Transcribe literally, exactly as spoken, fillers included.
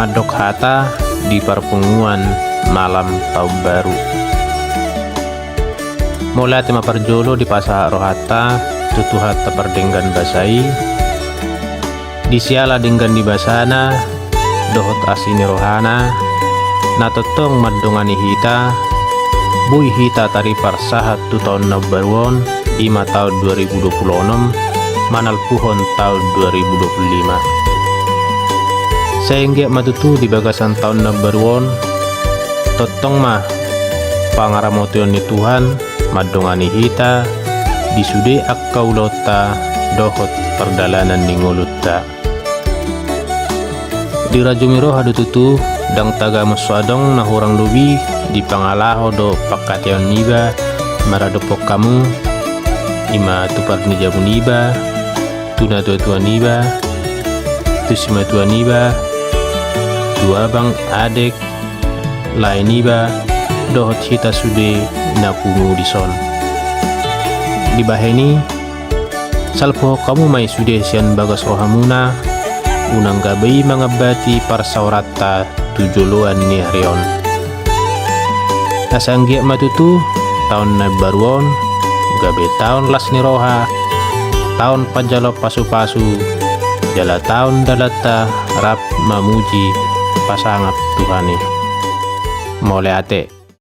Mandok hata di parpunguan malam taon baru. Mauliate ma parjolo dipasahat rohanta tu Tuhanta pardenggan basa i, di siala denggan ni basana dohot asi ni rohana, na tongtong mandongani hita, boi hita taripar sahat tu taon na baru on, i ma taon dua ribu dua puluh onom, manalpuhon taon dua ribu dua puluh lima. Sai anggiat ma tutu di bagasan taon na baru on, tongtong ma pangaramotion ni Tuhan mandongani hita di sude angka ulaonta dohot pardalanan ni ngolunta. Dirajumi roha do tutu, ndang tagamus so adong na hurang lobi di pangalaho dohot pangkataion niba maradophon hamu, i ma tu parnijabu niba, tu natuatua niba, tu simatua niba, tu abang, adek, lae niba, dohot hita sude na pungu dison. Dibahen i, salpuhon hamu ma i sude sian bagas rohamuna, unang gabe i mangambati parsaoranta tu joloan ni ari on. Asa anggiat ma tutu taon na baru on gabe taon las ni roha, taon panjaloon pasupasu, jala taon dalanta rap mamuji pasangap Tuhan i. Mauliate.